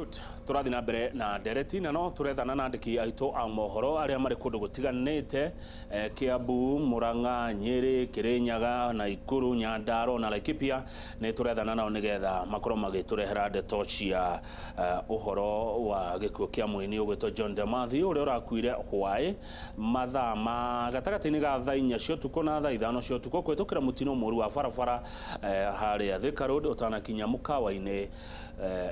Good. Tũrathiĩ na mbere na ndereti na no tũrethana na andĩki aitũ a mohoro arĩa marĩ kũndũ gũtiganĩte, Kiambu, Murang'a, Nyĩrĩ, Kĩrĩnyaga, Naikuru, Nyandarua na Laikipia. Nĩ tũrethana nao nĩgetha makorwo magĩtũrehera ndeto cia ũhoro wa gĩkuũ kĩa mũini ũgwĩtwo John De Mathew ũrĩa ũrakuire hwaĩ mathaa ma gatagatĩ-inĩ ga thaa 4 cia ũtukũ na thaa 5 cia ũtukũ kũhĩtũkĩra mũtino mũru wa barabara harĩa Thika Road ũtanakinya mũkawa-inĩ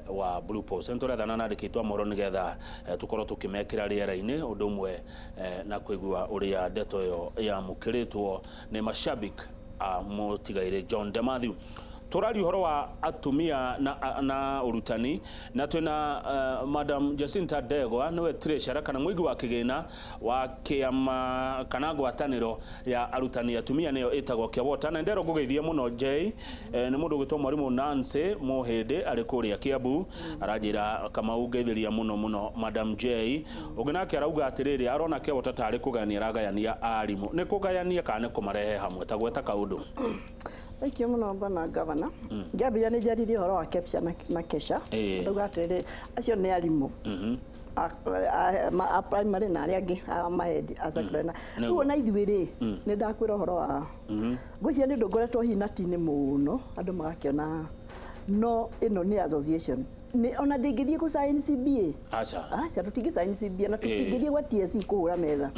wa Blue Post. Nĩ tũrethana na andĩki aitũ a mohoro nĩgetha tũkorwo tũkĩmekĩra rĩera-inĩ ũndũ ũmwe na kũigua ũrĩa ndeto ĩyo yamũkĩrĩtwo nĩ mashabik a mũtigairĩ John De Mathew. Tũraria ũhoro wa atumia na ũrutani na twĩna Madam Jacinta Ndegwa, nĩwe treasurer kana mũigi wa kĩgĩna wa kĩama kana ngwatanĩro ya arutani atumia nĩyo ĩtagwo KEWOTA. Na nderwo ngũgeithie mũno Jay, nĩ mũndũ ũgwĩtwo mwarimũ Nancy Mũhĩndĩ arĩ kũrĩa Kiambu, aranjĩra Kamau ngeithĩria mũno mũno Madam Jay. Ũngĩ nake arauga atĩrĩrĩ, arona KEWOTA tarĩ kũgayania aragayania arimũ. Nĩ kũgayania kana nĩ kũmarehe hamwe? Ta gweta kaũndũ. Thank you mũno bwana gavana. Ngĩambĩrĩria nĩ njaririe ũhoro wa KEPSHA na KESHA. Ndauga atĩrĩrĩ, acio nĩ arimũ a primary na arĩa angĩ a mahendi a secondary na rĩu ona ithuĩ rĩ, nĩ ndakwĩra ũhoro wa ngwĩciria nĩ ũndũ ngoretwo hihi na tini mũno andũ magakĩona, no ĩno nĩ association nĩ ona ndĩngĩthiĩ kũ sign CBA. Aca. Aca, tũtingĩ sign CBA na tũtingĩthiĩ gwa TSC kũhũra metha.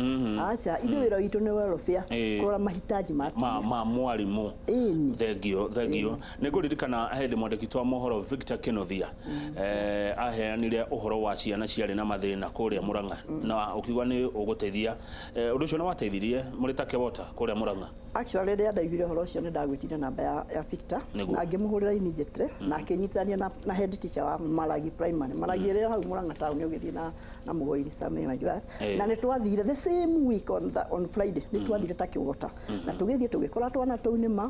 Aca, ithuĩ wĩra witũ nĩ welfare, kũrora mahitaji ma atumia. Ma mwarimũ. Ĩni. Thengio, thengio. Nĩ ngũririkana hĩndĩ mwandĩki twa mohoro Victor Kĩnuthia aheanire ũhoro wa ciana ciarĩ na mathĩna kũrĩa Murang'a na ũkiuga nĩ ũgũteithia. Ũndũ ũcio nĩ wateithirie mũrĩ ta KEWOTA kũrĩa Murang'a? Actually, rĩrĩa ndaiguire ũhoro ũcio nĩ ndagwĩtire namba ya Victor na ngĩmũhũrĩra immediately na akĩnyitithania na head teacher wa Maragi Primary. Maragi ĩrĩa hau Murang'a town ũgĩthiĩ na Mũgoiri, something like that. Na nĩ twathire the same week on Friday, nĩ twathire ta KEWOTA na tũgĩthiĩ tũgĩkora twana tũu nĩma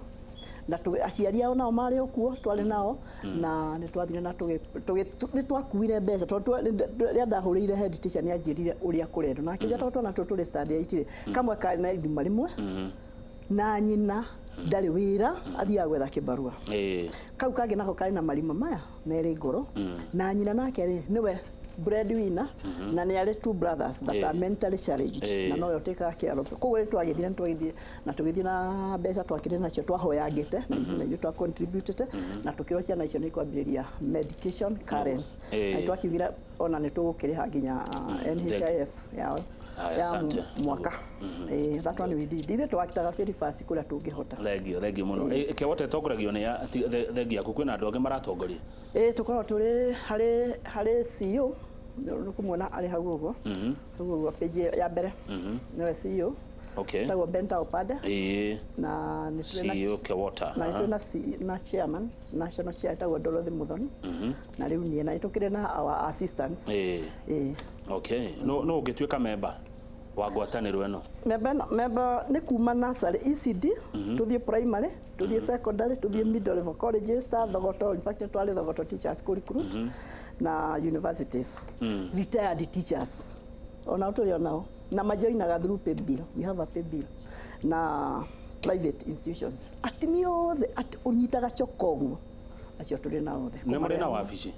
na aciari ao nao marĩ o kuo twarĩ nao na nĩ twathire na nĩ twakuire mbeca tondũ rĩrĩa ndahũrĩire head teacher nĩ anjĩrire ũrĩa kũrendwo na akĩnjĩra tondũ twana tũtũ tũrĩ standard 8 rĩ, kamwe karĩ na irima rĩmwe na nyina ndarĩ wĩra, athiaga gwetha kĩbarũa. Kau kangĩ nako karĩ na marima maya merĩ ngoro na nyina nake rĩ nĩwe breadwinner na nĩ arĩ two brothers that are mentally challenged na nowe ũtĩkaga care of. Koguo nĩ twagĩthire nĩ twagĩthire na tũgĩthiĩ na mbeca twakĩrĩ nacio twahoyangĩte na ithuĩ na ithuĩ twa contributĩte na tũkĩrwo ciana icio nĩ ikwambĩrĩria medication Karen. Na twakiugire ona nĩ tũgũkĩrĩha nginya NHIF yao Haya, ya asante. mwaka. That one we did. Ithuĩ twakitaga very fast kũrĩa tũngĩhota. Thengio, thengio mũno. KEWOTA ĩtongoragio nĩ thengia yaku, kwĩna andũ angĩ maratongoria? Ĩĩ, tũkoragwo tũrĩ harĩ CEO, nĩ kũmuona arĩ hau ũguo, hau ũguo page ya mbere nĩwe CEO. Etagwo Benta Opande. Na nĩ tũrĩ na CEO KEWOTA. Na nĩ tũrĩ na chairman, national chair etagwo Dorothy Muthoni. Na rĩu niĩ na nĩ tũkĩrĩ na our assistants. Ĩĩ. Okay. No ũngĩtuĩka member wa ngwatanĩro ĩno? Member ĩno, member nĩ kuma nursery ECD, tũthiĩ primary, tũthiĩ secondary, tũthiĩ middle level colleges ta Thogoto, in fact nĩ twarĩ Thogoto teachers kũ recruit na universities. Retired teachers onao tũrĩ onao na majoinaga through pay bill. We have a pay bill na private institutions. Atumia othe ũnyitaga choko ũguo, acio tũrĩ nao othe. Nĩ mũrĩ na wabici?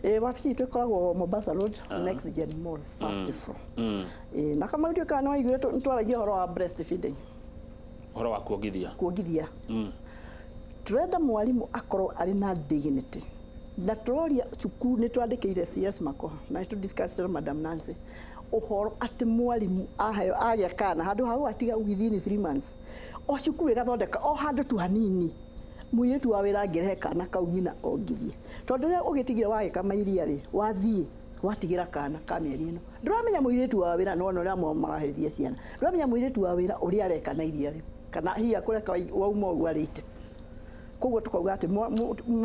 Ĩĩ, wabici itũ ĩkoragwo Mombasa Road, Next Gen Mall, first floor. Ĩĩ, na kama nduĩkaga nĩ waiguire nĩ twaragia ũhoro wa breastfeeding. Ũhoro wa kuongithia. Kuongithia. Tũrenda mwarimũ akorwo arĩ na dignity. Na tũroria cukuru, nĩ twandĩkĩire CS Makoha na nĩ tũ discuss na Madam Nancy ũhoro atĩ mwarimũ aheo agĩa kana handũ ha gũgatiga within 3 months, o cukuru ĩgathondeka o handũ tu hanini mũirĩtu wa wĩra angĩrehe kana kau nyina ongithie, tondũ rĩrĩa ũgĩtigire wagĩkama iria rĩ, wathiĩ watigĩra kana ka mĩeri ĩno, ndũramenya mũirĩtu wa wĩra nĩwona ũrĩa maraherithia ciana, ndũramenya mũirĩtu wa wĩra ũrĩa areka na iria rĩu kana hihi akũreka wauma ũguo arĩte. Koguo tukauga atĩ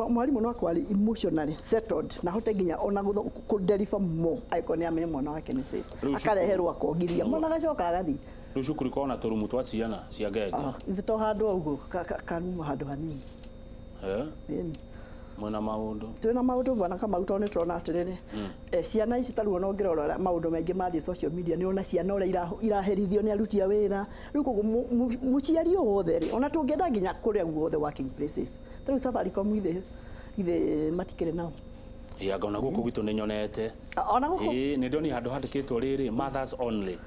mwarimũ no akorwo arĩ emotionally settled na ahote nginya ona kũ deliver more angĩkorwo nĩ amenye mwana wake nĩ safe, akareherwo akongithia mwana agacoka agathiĩ. Rĩu cukuru ikoragwo na tũrumu twa ciana cia ngenge? Ithe to handũ o ũguo karumu handũ hanini. Ĩni. Mwĩna maũndũ? Twĩna maũndũ bwana Kamau, tondũ nĩ tũrona atĩrĩrĩ, ciana ici ta rĩu ona ũngĩrora maũndũ maingĩ mathiĩ social media nĩ ũrona ciana ũrĩa iraherithio nĩ aruti a wĩra. Rĩu koguo mũciari o wothe rĩ, ona tũngĩenda nginya kũrĩa guothe working places, ta rĩu Safaricom ithe matikĩrĩ nao. Ĩ, anga ona gũkũ gwitũ nĩ nyonete. Ona gũkũ. Ĩ, nĩ ndonire handũ handĩkĩtwo rĩrĩ, "Mothers only."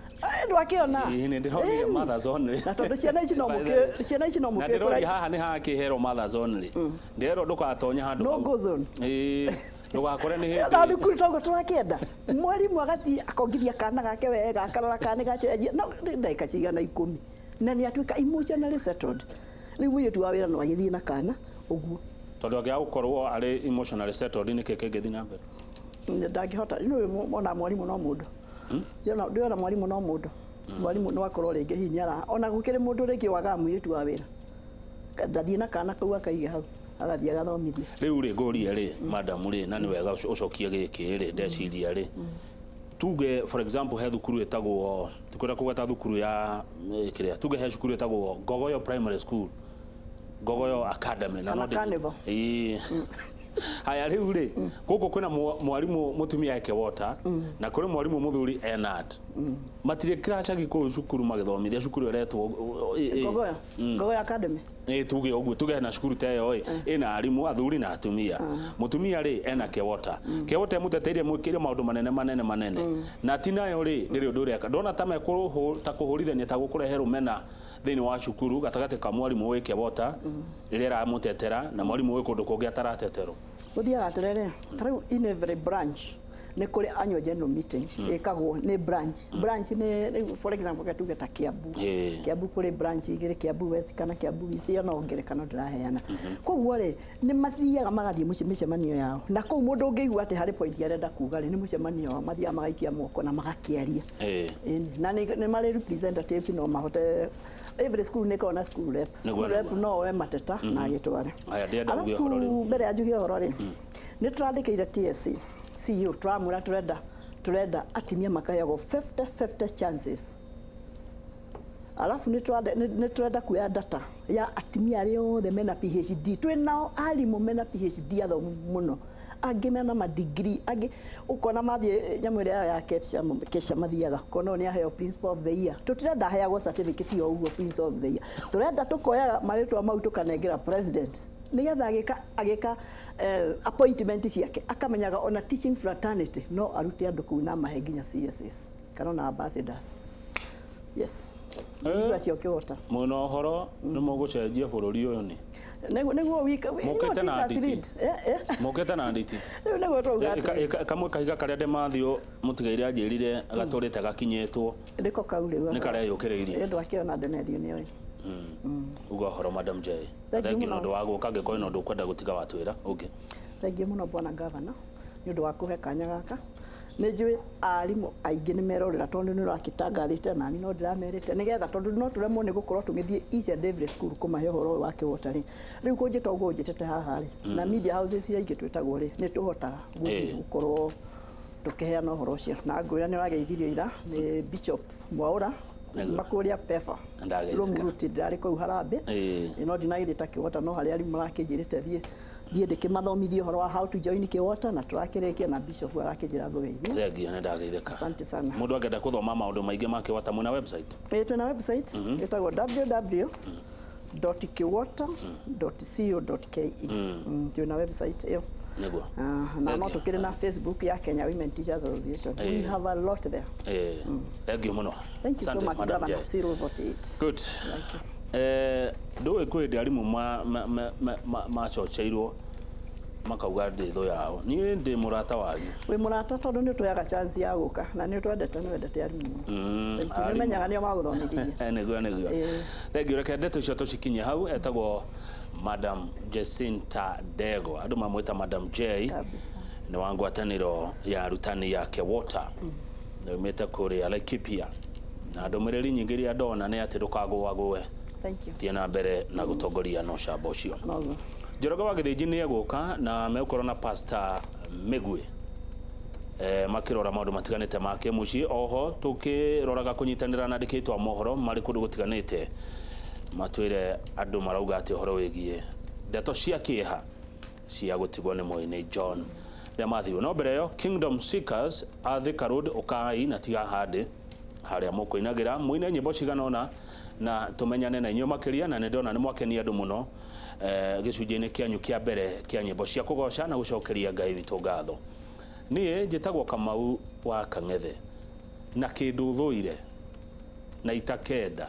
Ndwakĩona? Ĩ, nĩ ndĩronire "Mothers only". Na tondũ ciana ici no mũkĩ ciana ici no Na mũkĩ ndĩroria haha nĩ hakĩherwo "Mothers only". Ndĩrerwo ndũgatonye handũ No hau. go zone. Ĩ, ndũgakore nĩ Na hĩndĩ thukuru toguo tũrakĩenda mwarimũ agathiĩ akongithia kana gake wega, akarora kana nĩ gacenjia no nĩ ndagĩka cigana 10 na nĩ atuĩka emotionally settled. Rĩu mũirĩtu wa wĩra no agĩthiĩ na kana ũguo. Tondũ angĩaga gũkorwo arĩ emotionally settled, nĩkĩ kĩngĩthiĩ na mbere? Ndangĩhota. Nĩ ona mwarimũ no mũndũ. Ndĩrona mwarimũ no mũndũ, mwarimũ no akorwo rĩngĩ hihi nĩara ona gũkĩrĩ mũndũ rĩngĩ wagaga mũirĩtu wa wĩra ndathiĩ na kana kau akaige hau, agathiĩ agathomithia. Rĩu rĩ, ngũrie rĩ, madam rĩ, na nĩ wega ũcokie gĩkĩ rĩ, ndeciria rĩ, tuge for example he thukuru ĩtagwo, tikwenda kũgweta thukuru ya kĩrĩa, tuge he cukuru ĩtagwo Ngogoyo Primary School, Ngogoyo Academy na Kana no Carnival. Ĩĩ. Haya, rĩu rĩ, gũkũ kwĩna mwarimũ mũtumia eke wota na kũrĩ mwarimũ mũthuri enad, matirĩ kĩracagi kũu cukuru magĩthomithia cukuru ĩretwo Ngogoyo, Ngogoyo Academy. Ĩ, tuge ũguo, tuge hena cukuru ta ĩyo ĩ ĩna arimũ athuri na atumia. Mũtumia rĩ, ena kewota, kewota ĩmũteteire, mwĩkĩre maũndũ manene manene manene, na ti nayo rĩ, ndĩrĩ ũndũ ũreka. Ndona ta mekũhũ ta kũhũrithania, ta gũkũrehe rũmena thĩinĩ wa cukuru gatagatĩ ka mwarimũ wĩ kewota rĩrĩa aramũtetera na mwarimũ wĩ kũndũ kũngĩ atarateterwo. Gũthiaga atĩrĩrĩ, ta rĩu in every branch nĩ kũrĩ annual general meeting ĩkagwo nĩ branch. Branch nĩ rĩu for example tuge ta Kiambu. Kiambu kũrĩ branch igĩrĩ, Kiambu West kana Kiambu East. Ĩyo no ngerekano ndĩraheana. Koguo rĩ, nĩ mathiaga magathiĩ mĩcemanio yao, na kũu mũndũ ũngĩigua atĩ harĩ point arenda kuga rĩ, nĩ mũcemanio wao mathiaga magaikia moko na magakĩaria. Ĩni, na nĩ marĩ representatives, no mahote, every school nĩ ĩkoragwo na school rep. School rep no oe mateta na agĩtware. Haya, ndĩrenda uge ũhoro rĩu. Alafu mbere ya njuge ũhoro rĩ, nĩ tũrandĩkĩire TSC CEO, tũramwĩra tũrenda atumia makaheagwo 50-50 chances. Alafu nĩ tũrenda kuoya data ya atumia arĩa othe mena PhD. Twĩ nao arimũ mena PhD, athomu mũno, angĩ mena madigiri, angĩ ũkona mathiĩ nyamũ ĩrĩa yao ya KEPSHA, KESHA mathiaga ũkona ũyũ nĩ aheo Principal of the Year. Tũtirenda aheagwo certificate o ũguo Principal of the Year, tũrenda tũkoyaga marĩtwa mau tũkanengera president, nĩgetha agĩka appointment ciake akamenyaga ona teaching fraternity no arute andũ kũu na mahe nginya CSS kana ona ambassadors. Yes. Igua cio kĩhota. Mwena ũhoro nĩ mũgũcenjia bũrũri ũyũ nĩ Nĩguo wika Mũkĩte na nditi. Mũkĩte na nditi. Rĩu nĩguo twauga atĩrĩ. Kamwe kahiga karĩa Ndemathio mũtigaire anjĩrire gatũrĩte gakinyĩtwo. Nĩko kau rĩu. Nĩ kareyũkĩrĩirie. Ĩ, ndwakĩona Ndemethio nĩoĩ. Uga ũhoro, Madam J. Thank you Thank you mũno. nĩ ũndũ wa gũka. Angĩkorwo na ũndũ ũkwenda gũtiga watwĩra ũngĩ. Thengiũ mũno, bwana gavana, nĩ ũndũ wa kũhe kanya gaka. Nĩ njũĩ arimũ aingĩ nĩ merorera, tondũ nĩ ũrakĩtangathĩte nani no ndĩramerĩte nĩgetha, tondũ no tũremwo nĩ gũkorwo tũgĩthiĩ each and every school kũmahe ũhoro ũyũ wa kĩwota rĩ. Rĩu kũnjĩta ũguo ũnjĩtĩte haha rĩ, na media houses iria ingĩ twĩtagwo rĩ, nĩ tũhotaga gũthiĩ gũkorwo tũkĩheana ũhoro ũcio. Na ngwĩra nĩ ũrageithirio ira nĩ Bishop Mwaũra makũrĩa Pefa. Ndageithĩka. Rũmuruti ndĩrarĩ kũu harambĩ. No ndinagĩthiĩ kĩwota, no harĩa arimũ marakĩnjĩrĩte thiĩ thiĩ ndĩkĩmathomithie ũhoro wa how to join kĩwota, na tũrakĩrĩkia na bishop arakĩnjĩra ngũgeithie. Thengiũ, nĩ ndageithĩka. Asante sana. Mũndũ angĩenda gũthoma maũndũ maingĩ ma kĩwota, mwĩna website? Ĩ, twĩna website ĩtagwo www.kiwota.co.ke. Twĩna website ĩyo. Ah, na no Thank you. tũkĩrĩ na Facebook ya Kenya Women Teachers Association. We have a lot there. Thengiũ mũno. Thank you so Asante, much, Madam Governor J. Cyril 48. Good. Thank you. Ndũĩ kwĩ hĩndĩ arimũ macoceirwo makauga ndĩ thũ yao. Niĩ ndĩ mũrata wanyu. Wĩ mũrata, tondũ nĩ ũtũheaga chance ya gũka na nĩ ũtwendete, nĩ wendete arimũ mũno. Thank you. Nĩ Arimũ. ũmenyaga nĩo magũthomithirie. Nĩguo. Thengiũ, reke ndeto icio tũcikinyie hau. Etagwo Madam Jacinta Ndegwa, andũ mamwĩta Madam J. Kabisa. Nĩ wa ngwatanĩro ya arutani ya Kewota, nĩumĩte kũrĩa Laikipia, na ndũmĩrĩri nyingĩ iria ndona nĩ atĩ ndũkagũagũe. Thank you. Thiĩ na mbere na gũtongoria na ũcamba ũcio. Noguo. Njoroge wa Gĩthĩnji nĩ egũka na megũkorwo na Pastor Mĩgwi, makĩrora maũndũ matiganĩte ma kĩmũciĩ, oho tũkĩroraga kũnyitanĩra na andĩki aitũ a mohoro marĩ kũndũ gũtiganĩte, matwĩre andũ marauga atĩ ũhoro wĩgiĩ ndeto cia kĩeha cia gũtigwo nĩ mũini John de Matthew. No mbere ĩyo, Kingdom Seekers a Thika Road, ũkai na tiga handĩ harĩa mũkũinagĩra, mũine nyĩmbo cigana ũna. Na tũmenyane na inyuĩ makĩria, na nĩ ndĩrona nĩ mwakenia andũ mũno gĩcunjĩ-inĩ kĩanyu kĩa mbere kĩa nyĩmbo cia kũgoca na gũcokeria Ngai witũ ngatho. Niĩ njĩtagwo Kamau wa Kang'ethe, na kĩndũ thũire na itakenda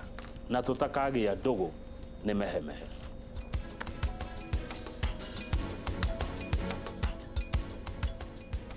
na tũtakagĩa ndũgũ nĩ mehemehe.